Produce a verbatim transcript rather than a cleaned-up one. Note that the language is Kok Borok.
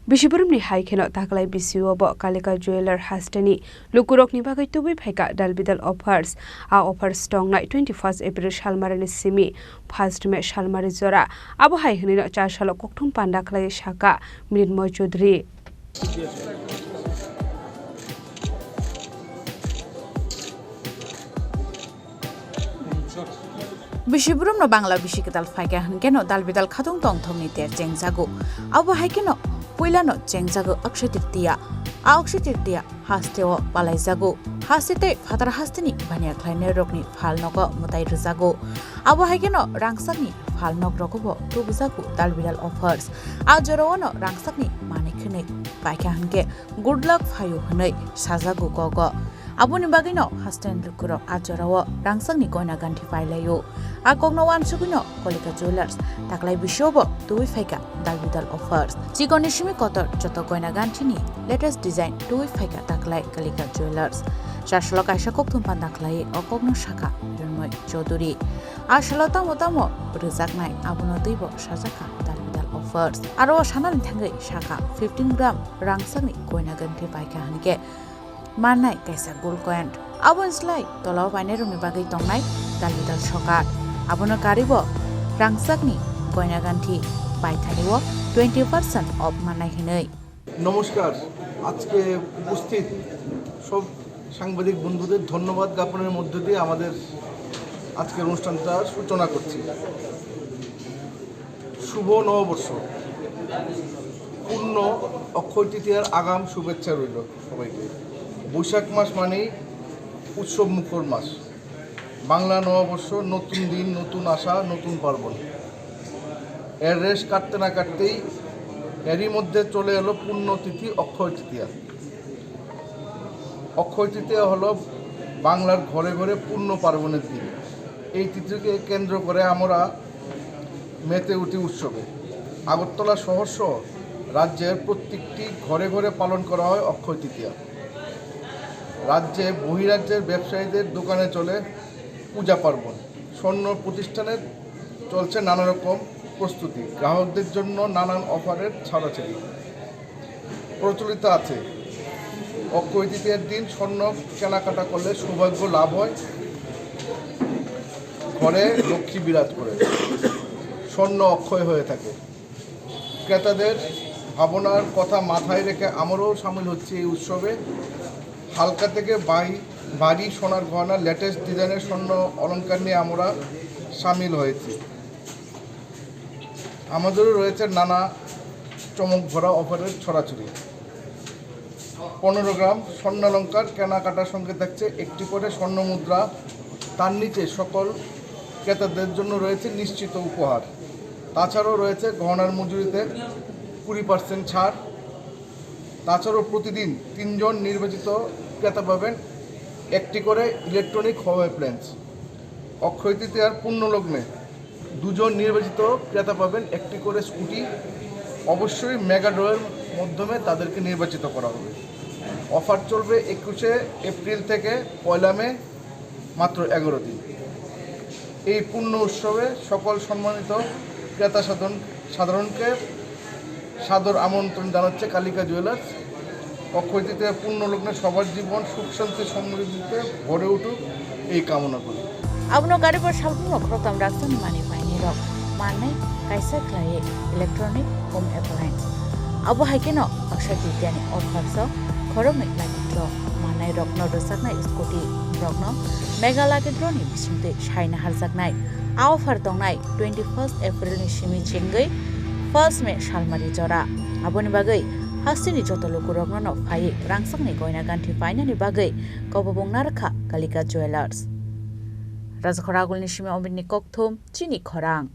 Bisibrumni hai kheno taklai bisio bo Kalika Jeweler hasteni lukurokni bagwi tubui phaikha dalbidal offers. A offers tongnai twenty first April salmarini simi first May salmari jora. Abo hai hwnwino char salo kokthum panda khlaiwi sakha Mrinmoy Chaudhary. Bisibrumno Bangla bisi kwtal phaikha hwnkhe no dalbidal khatung tongthokni ter chengjago. Abo hai kheno puilano chengjago Akshaya Tritiya. A Akshaya Tritiya hasteo palaijago. Haste tei phatar hasteni baniya khlainairokni phalnogo mwtai rwjago. Abo hai kheno rangchakni phalnokrokbo tubujago dalbidal offers. A jorao no rangchakni manwi khwnwi paikha hwnkhe good luck phaio hwnwi sajago kogo. Aboni bagwino hasteni lukurok a jorao rangchakni goina ganthi pailaio. A kokno uansugwino Kalika Jewellers taklai bisiobo tubui phaikha dalbidal offers. Chikonni simi kotor joto goina ganthini latest design tubui phaikha taklai Kalika Jewellers. Char salo kaisa kokthum panda khlaiwi o kokno sakha Mrinmoy Chaudhary. A salo tamo tamo rwjaknai abono twibo sajakha dalbidal offers. Aro o sanani thangwi sakha fifteen gram rangchakni goina ganthi paikha hwnkhe mannai kaisa gold coin. Aboni slai tolao painairokni bagwi tongnai dalbidal sokat. Abono karwibo rangchakni goina ganthi paithanio twenty percent off mannai hwnwi. নমস্কার। আজকে উপস্থিত সব সাংবাদিক বন্ধুদের ধন্যবাদ জ্ঞাপনের মধ্য দিয়ে আমাদের আজকের অনুষ্ঠানটা সূচনা করছি। শুভ নববর্ষ, পূর্ণ অক্ষয় তৃতীয়ার আগাম শুভেচ্ছা রইল সবাইকে। বৈশাখ মাস মানেই উৎসব মুখর মাস। বাংলা নববর্ষ, নতুন দিন, নতুন আশা, নতুন পার্বণ। এর রেশ কাটতে না কাটতেই এরই মধ্যে চলে এলো পুণ্যতিথি অক্ষয় তৃতীয়া। অক্ষয় তৃতীয়া হলো বাংলার ঘরে ঘরে পুণ্য পার্বণের দিন। এই তিথিকে কেন্দ্র করে আমরা মেতে উঠি উৎসবে। আগরতলা শহরসহ রাজ্যের প্রত্যেকটি ঘরে ঘরে পালন করা হয় অক্ষয় তৃতীয়া। রাজ্যে বহিরাজ্যের ব্যবসায়ীদের দোকানে চলে পূজা পার্বণ। স্বর্ণ প্রতিষ্ঠানের চলছে নানা রকম প্রস্তুতি, গ্রাহকদের জন্য নানান অফারের ছাড়াছাড়ি। প্রচলিত আছে, অক্ষয় তৃতীয়ার দিন স্বর্ণ কেনাকাটা করলে সৌভাগ্য লাভ হয়, ঘরে লক্ষ্মী বিরাজ করে, স্বর্ণ অক্ষয় হয়ে থাকে। ক্রেতাদের ভাবনার কথা মাথায় রেখে আমরাও সামিল হচ্ছি এই উৎসবে। হালকা থেকে ভাই-, ভারী সোনার গয়না, লেটেস্ট ডিজাইনের স্বর্ণ অলংকার নিয়ে আমরা সামিল হয়েছি। আমাদেরও রয়েছে নানা চমক ভরা অফারের ছড়াছড়ি। পনেরো গ্রাম স্বর্ণালংকার কেনাকাটার সঙ্গে থাকছে একটি করে স্বর্ণ মুদ্রা। তার নিচে সকল ক্রেতাদের জন্য রয়েছে নিশ্চিত উপহার। তাছাড়াও রয়েছে গহনার মজুরিতে কুড়ি পার্সেন্ট ছাড়। তাছাড়াও প্রতিদিন তিনজন নির্বাচিত ক্রেতা পাবেন একটি করে ইলেকট্রনিক হোম অ্যাপ্লায়েন্স। অক্ষয় তৃতীয়ার পুণ্যলগ্নে দুজন নির্বাচিত ক্রেতা পাবেন একটি করে স্কুটি। অবশ্যই মেগা ড্রয়ের মাধ্যমে তাদেরকে নির্বাচিত করা হবে। অফার চলবে একুশে এপ্রিল থেকে পয়লা মে, মাত্র এগারো দিন। এই পুণ্য উৎসবে সকল সম্মানিত ক্রেতা সাধারণ, সাধারণকে সাদর আমন্ত্রণ জানাচ্ছে কালিকা জুয়েলার্স। অক্ষয় তৃতীয়া পুণ্যলগ্নে সবার জীবন সুখ শান্তি সমৃদ্ধিতে ভরে উঠুক, এই কামনা করি। Abono gari bo salbumno khoroktham rangchakni manwi painai rok mannai kaisa khlaiwi electronic home appliance. Abo hai kheno Akshaya Tritiya ni offer o khoroknwi lucky draw mannai rokno rwchapnai scooty rokno mega lucky draw ni bisingtwi sai naharjaknai. A offer tongnai twenty first April ni simi chengwi first May salmari jora. Aboni bagwi hasteni joto lukurokno no phaiwi rangchakni goina ganthi painani bagwi kobobong narwkha Kalika Jewellers. Rajakhor Agulni simi Omitni kokthum, chini khorang.